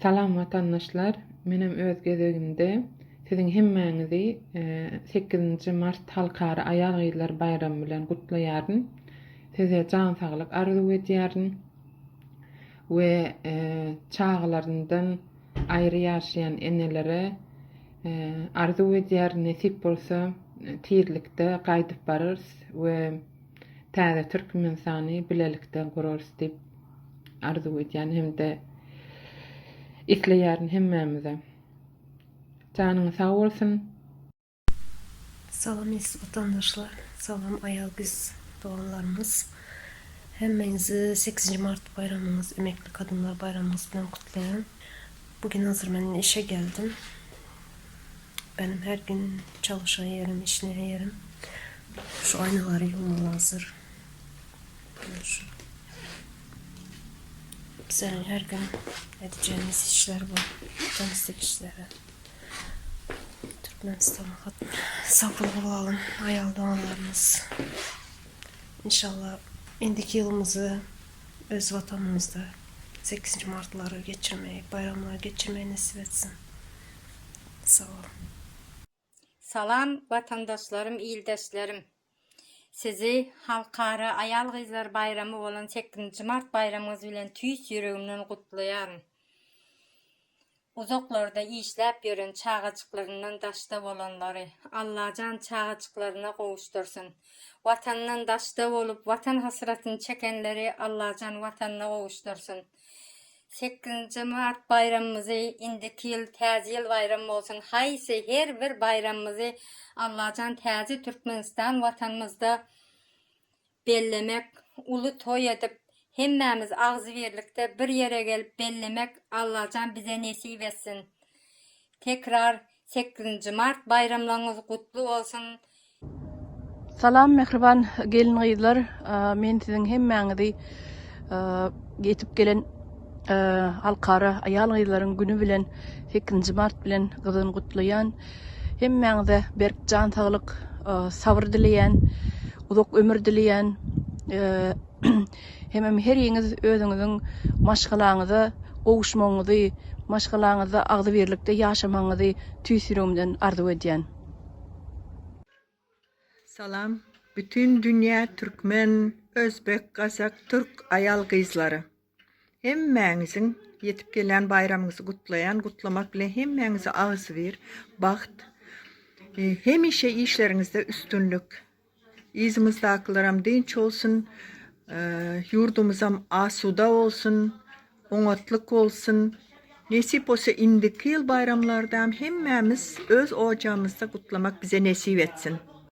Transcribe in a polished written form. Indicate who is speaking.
Speaker 1: Salam watandaşlar, menem öz gezegimde siziň hemmäňizi sekizinji mart Halkara aýal-gyzlar baýramy bilen gutlaýaryn. Size jan saglyk arzuw edýärin we çagalaryndan aýry ýaşaýan enelere arzuw edýärin, nesip bolsa tizlikde gaýdyp bararys we täze Türkmenistany bilelikde gurarys diýip arzuw edýän hem-de isleýärin hemmämize. Janyňyz sag bolsun.
Speaker 2: Salam eziz watandaşlar, salam aýal gyz doganlarymyz. Hemmäňizi sekizinji mart baýramyňyz, emekli kadynlar baýramyňyz bilen gutlaýan. Bu gün hazir men işe geldim. Benim her gün çalışan ýerim, işleýän ýerim. Şu aýnalary ýuwmaly hazir. Şu Bizlerin her gün edeceğimiz işler bu. Temizlik işleri. Türkmenistan'a sabırlı olalım ayal doğanlarımız. İnşallah indiki yılımızı öz vatanımızda 8. Martları geçirmeyi, bayramları geçirmeyi nasip etsin. Sağ olun.
Speaker 3: Salam watandaşlarym ildeşlerim. Sizi Halkara aýal-gyzlar baýramy bolan sekizinji mart baýramyňyz bilen tüýs ýüregimden gutlaýaryn. Uzaklarda işläp ýören çagajyklaryndan daşda bolanlary Allajan çagajyklaryna gowuşdyrsyn. Watandan daşda bolup watan hasratyny çekenleri Allajan watanyna gowuşdyrsyn. Sekizinji mart baýramymyzy indiki ýyl täze ýyl baýramy bolsun haýsy her bir baýramymyzy Allajan täze Türkmenistan watanymyzda bellemek uly toý edip hemmämiz agzybirlikde bir ýere gelip bellemek Allajan bize nesip etsin tekrar sekizinji mart baýramlaryňyz gutly bolsun
Speaker 4: Salam mähriban gelin gyzlar men siziň hemmäňizi ýetip gelen halkara aýal gyzlaryň güni bilen sekizinji mart bilen gyzgyn gutlaýan hemmäňize berk jan saglyk sabyr dileýän uzak ömür dileýän hemem heriňiz özüňiziň maşgalaňyza gowuşmagyňyzy maşgalaňyzda agzybirlikde ýaşamagyňyzy tüýs ýüregimden arzuw edýän.
Speaker 5: Salam bütün dünýä türkmen, özbek, gazak, türk aýal gyzlary. Hemmäňiziň ýetip gelýän baýramyňyzy gutlaýan, gutlamak bilen hemmäňize agzybir, bagt, hemişe işleriňizde üstünlik, Yzymyzdakylaram dynç bolsun, ýurdumyzam asuda bolsun, oňatlyk bolsun. Nesip bolsa indiki ýyl baýramlardam hemmämiz öz ojagymyzda gutlamak bize nesip etsin.